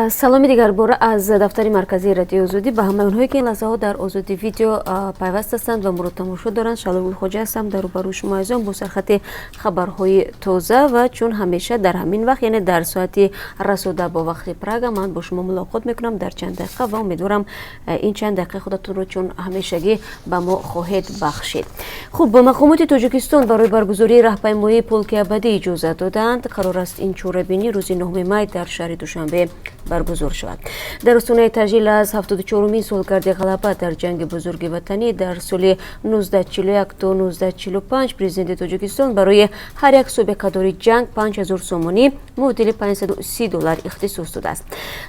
Саломи дигарбора аз дафтари марказии Радиои Озодӣ ба ҳамаи онҳое, ки ин лаҳзаҳо дар Озодӣ Видео пайваст ҳастанд ва моро тамошо доранд. Шаҳло Гулхоҷа ҳастам дар рӯбарӯи шумо азизон бо сархати хабарҳои тоза. Ва чун ҳамеша дар ҳамин вақт, яъне дар соати расода бо вақти Прага, ман бо шумо мулоқот мекунам дар чанд дақиқа ва умедворам, ин чанд дақиқа худатонро чун ҳамешагӣ ба мо хоҳед бахшид. Хуб, мақомоти Тоҷикистон барои баргузории раҳпаймоии Полки абадӣ иҷозат додаанд. Қарор аст, ин чорабинӣ рӯзи 9 май дар шаҳри Душанбе баргузор шавад. Дар остонаи таҷлил аз 74-умин солгарди ғалаба дар Ҷанги Бузурги Ватанӣ дар соли 1941 то 1945, Президенти Тоҷикистон барои ҳар як собиқадори ҷанг 5000 сомонӣ, муодили 530 доллар, ихтисос додааст.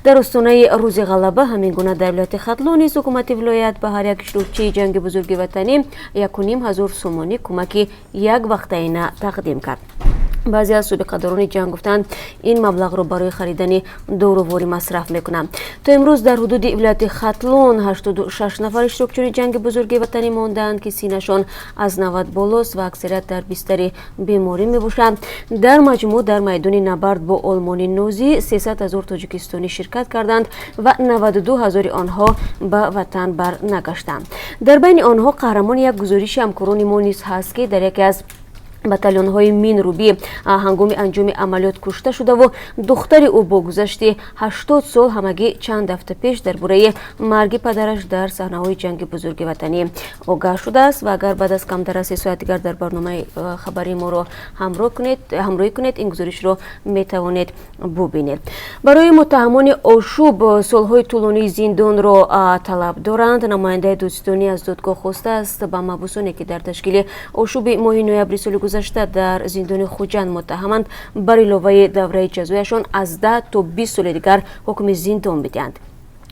Дар остонаи Рӯзи Ғалаба ҳамин гуна дар вилояти Хатлон низ ҳукумати вилоят ба ҳар як иштирокчии Ҷанги Бузурги Ватанӣ 1500 сомонӣ кӯмаки яквақтаина тақдим кард. Баъзе аз собиқадорони ҷанг гуфтанд, ин маблағро барои харидани доруворӣ масраф мекунанд. То имрӯз дар ҳудуди вилояти Хатлон 86 нафар иштирокчиёни Ҷанги Бузурги Ватанӣ мондаанд, ки синнашон аз 90 болост ва аксарият дар бистари беморӣ мебошанд. Дар маҷмӯъ дар майдони набард бо Олмони нозӣ 300 ҳазор тоҷикистонӣ ширкат карданд ва 92 ҳазори онҳо ба ватан барнагаштанд. Дар байни онҳо қаҳрамони як гузориши ҳамкорони мо низ ҳаст, ки дар яке аз батальонҳои минрубӣ ҳангоми анҷоми амалиёт кушта шудаву духтари ӯ бо гузашти 80 сол ҳамагӣ чанд ҳафта пеш дар бораи марги падараш дар саҳнаҳои Ҷанги Бузурги Ватанӣ огаҳ шудааст. Ва агар баъд аз камтар аз 3 соат дигар дар барномаи хабарии моро ҳамроҳӣ кунед, ин гузоришро метавонед бубинед. Барои муттаҳамони ошӯб солҳои тӯлонии зиндонро талаб доранд. Намояндаи додситонӣ аз додгоҳ хостааст, ба маҳбусоне, ки дар ташкили ошӯби моҳи ноябри соли гузашта дар зиндони Хуҷанд муттаҳаманд, бар иловаи давраи ҷазояшон аз 10 то 20 соли дигар ҳукми зиндон бидиҳанд.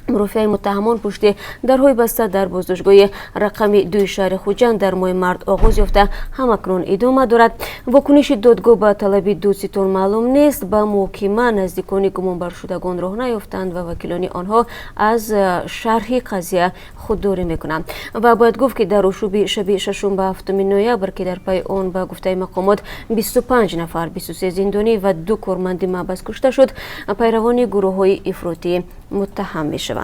Мурофиаи муттаҳамон пушти дарҳои баста дар боздоштгоҳи рақами 2-и шаҳри Хуҷанд дар моҳи март оғоз ёфта, ҳамакнун идома дорад. Вокуниши додгоҳ ба талаби додситон маълум нест. Ба муҳокима наздикони гумонбаршудагон роҳ наёфтанд ва вакилони онҳо аз шарҳи қазия худдорӣ мекунанд. Ва бояд гуфт, ки дар ошӯби шаби шашум ба ҳафтуми ноябр, ки дар пайи он ба гуфтаи мақомот 25 нафар, 23 зиндонӣ ва ду корманди маҳбас кушта шуд, пайравони гурӯҳҳои ифротӣ муттаҳам мешаванд.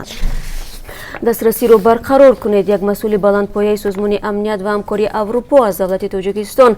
Дастрасиро барқарор кунед. Як масъули баландпояи Созмони амният ва ҳамкории Аврупо аз давлати Тоҷикистон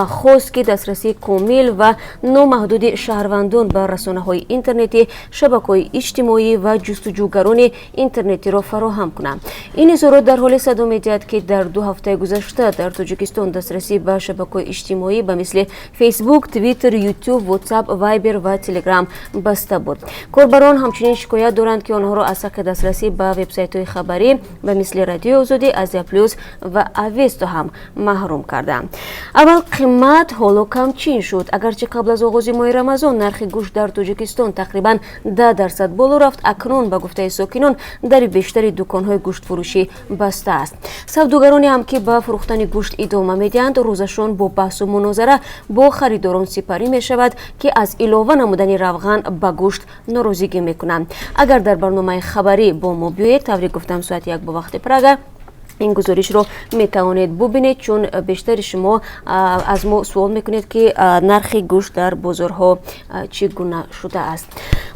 хост, ки дастрасии комил ва номаҳдуди шаҳрвандон ба расонаҳои интернетӣ, шабакаҳои иҷтимоӣ ва ҷустуҷӯгарони интернетиро фароҳам кунанд. Ин изҳорот дар ҳоле садо медиҳад, ки дар 2 ҳафтаи гузашта дар Тоҷикистон дастрасӣ ба шабакаҳои иҷтимоӣ ба мисли Фейсбук, Твиттер, Ютуб, Ватсап, Вайбер ва Телеграм баста буд. Корбарон ҳамчунин шикоят доранд, ки онҳоро аз ҳаққи дастрасӣ ба вебсайтҳои хабарӣ ба мисли Радиои Озодӣ, Азия Плюс ва Авесто ҳам маҳрум карданд. Аввал қимат, ҳоло камчин шуд. Агарчи қабл аз оғози моҳи Рамазон нархи гӯшт дар Тоҷикистон тақрибан 10% боло рафт, акнун ба гуфтаи сокинон дари бештари дуконҳои гӯштфурӯшӣ баста аст. Савдогароне ҳам, ки ба фурӯхтани гӯшт идома медиҳанд, рӯзашон бо баҳсу мунозара бо харидорон сипарӣ мешавад, ки аз илова намудани равған ба гӯшт норозигӣ мекунанд. Агар дар барномаи хабарӣ бо мо биёед, тавре гуфтам, соати 1 бо вақти Прага, ин гузоришро метавонед бубинед, чун бештари шумо аз мо суол мекунед, ки нархи гӯшт дар бозорҳо чӣ гуна шудааст.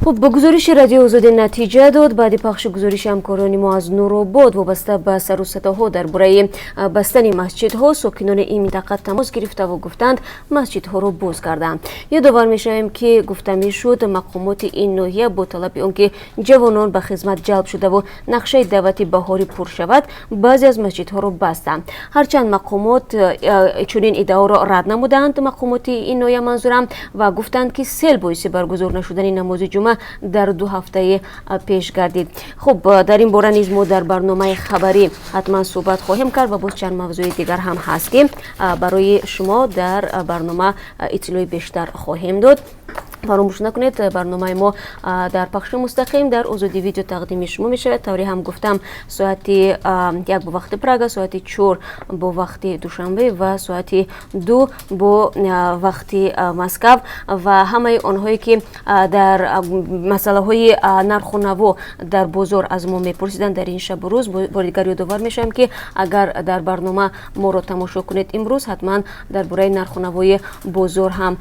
Хуб, бо гузориши Радиои Озодӣ натиҷа дод. Баъди пахши гузориши ҳамкорони мо аз Нуробод вобаста ба сару садоҳо дар бораи бастани масҷидҳо, сокинони ин минтақа тамос гирифтаву гуфтанд, масҷидҳоро боз карданд. Ёдовар мешавем, ки гуфта мешуд, мақомоти ин ноҳия бо талаби он ки ҷавонон ба хизмат ҷалб шудаву нақшаи даъвати баҳорӣ пур шавад, баъзе аз масҷидҳоро бастанд. Ҳарчанд мақомот чунин иддаоро рад намуданд, мақомоти ин ноҳия манзурам, ва гуфтанд, ки сел боиси баргузор нашудани намози ҷумъа дар 2 ҳафтаи пеш гардид. Хуб, дар ин бора низ мо дар барномаи хабарӣ ҳатман суҳбат хоҳем кард ва боз чанд мавзӯи дигар ҳам ҳаст, ки барои шумо дар барнома иттилои бештар хоҳем дод. Фаромӯш накунед, барномаи мо дар пахши мустақим дар Озодӣ Видео тақдими шумо мешавад. Тавре ҳам гуфтам, соати 1 бо вақти Прага, соати 4 бо вақти Душанбе ва соати 2 бо вақти Москав. Ва ҳамаи онҳое, ки дар масъалаҳои нарху наво дар бозор аз мо мепурсиданд дар ин шабу рӯз, бори дигар ёдовар мешавам, ки агар дар барнома моро тамошо кунед имрӯз, ҳатман дар бораи нарху навои бозор ҳам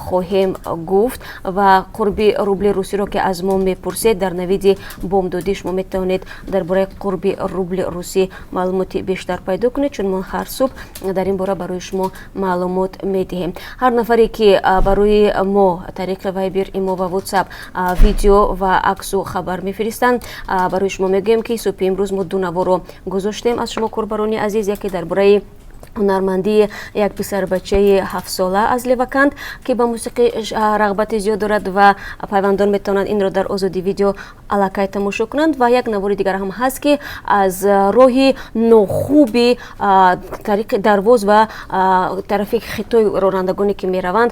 хоҳем гуфт. Ва қурби рубли русиро, ки аз мо мепурсед, дар навиди бомдодӣ шумо метавонед дар бораи қурби рубли русӣ маълумоти бештар пайдо кунед, чун мо ҳар субҳ дар ин бора барои шумо маълумот медиҳем. Ҳар нафаре, ки барои мо тариқи Вайбер, Имо ва Ватсап видео ва аксу хабар мефиристанд, барои шумо мегӯем, ки субҳи имрӯз мо ду наворо гузоштем аз шумо, корбарони азиз. Яке дар бораи ҳунармандии як писарбачаи 7-сола аз Леваканд, ки ба мусиқӣ рағбати зиёд дорад, ва пайвандон метавонанд инро дар Озодӣ Видео аллакай тамошо кунанд. Ва як навори дигар ҳам ҳаст, ки аз роҳи нохуби тариқи Дарвоз ва тарафи Хитой ронандагоне, ки мераванд,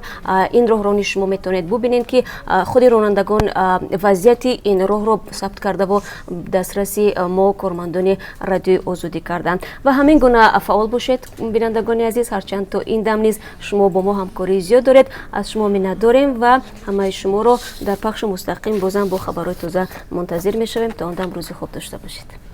ин роҳро низ шумо метавонед бубинед, ки худи ронандагон вазъияти ин роҳро сабт кардаву дастраси мо, кормандони Радиои Озодӣ, карданд. Ва ҳамин гуна фаъол бошед, бинандагони азиз. Ҳарчанд то ин дам низ шумо бо мо ҳамкории зиёд доред, аз шумо миннатдорем ва ҳамаи шуморо дар пахши мустақим бозам бо хабарҳои тоза мунтазир мешавем. То он дам рӯзи хуб дошта бошед.